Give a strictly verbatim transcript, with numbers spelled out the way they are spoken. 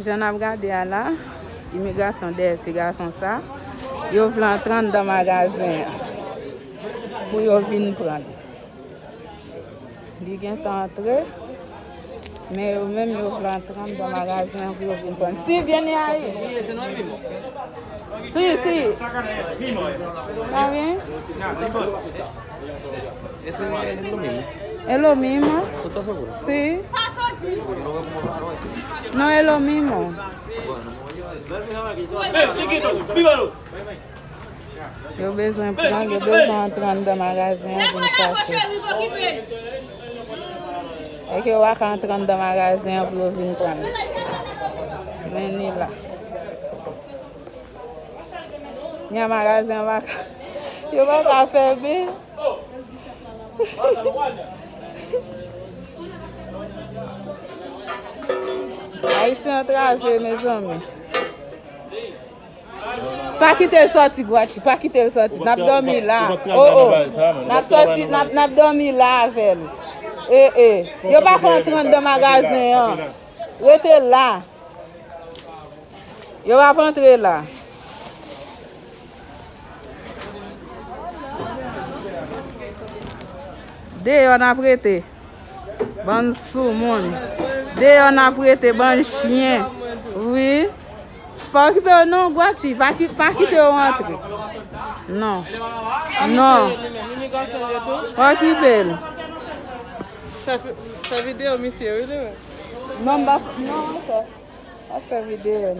Jan n ap gade a la, imigrasyon dèyè ti gason sa, yo vle antre anndan magazen an pou yo vin pran l. Li gentan antre, men yo menm yo vle antre anndan magazen an pou yo vin pran l. Si, viene ahí. Si, si. Está bien. Ese es lo mismo. Es lo mismo. ¿Tú estás seguro? Sí. No, es lo mismo. Yo bezwen pran, yo bezwen antre anndan magazen an vin chache. Èske yo pa ka antre anndan magazen an pou yo vin pran l? Men ni la. Nya magazen an pa ka, yo pa ka fèmen. Ayisyen antrave, mezanmi. Pa kite l sòti, Guachi, pa kite l sòti. N ap dòmi la. Oh, oh. N ap sòti, n ap, n ap dòmi la avè l. E, e. Yo pa ka antre anndan magazen an. Rete la. Yo pa antre la. Deyò n ap rete. Bann soumoun. Deyò n ap rete, bann chen. Wi. Pa okipe yo non, Guachi. Pa ki-, pa kite yo antre. Non. Non. Pa okipe l. Fè fi-, fè videyo misye, wi, li menm. Non, m pa, non, m ap fè, m ap fè videyo.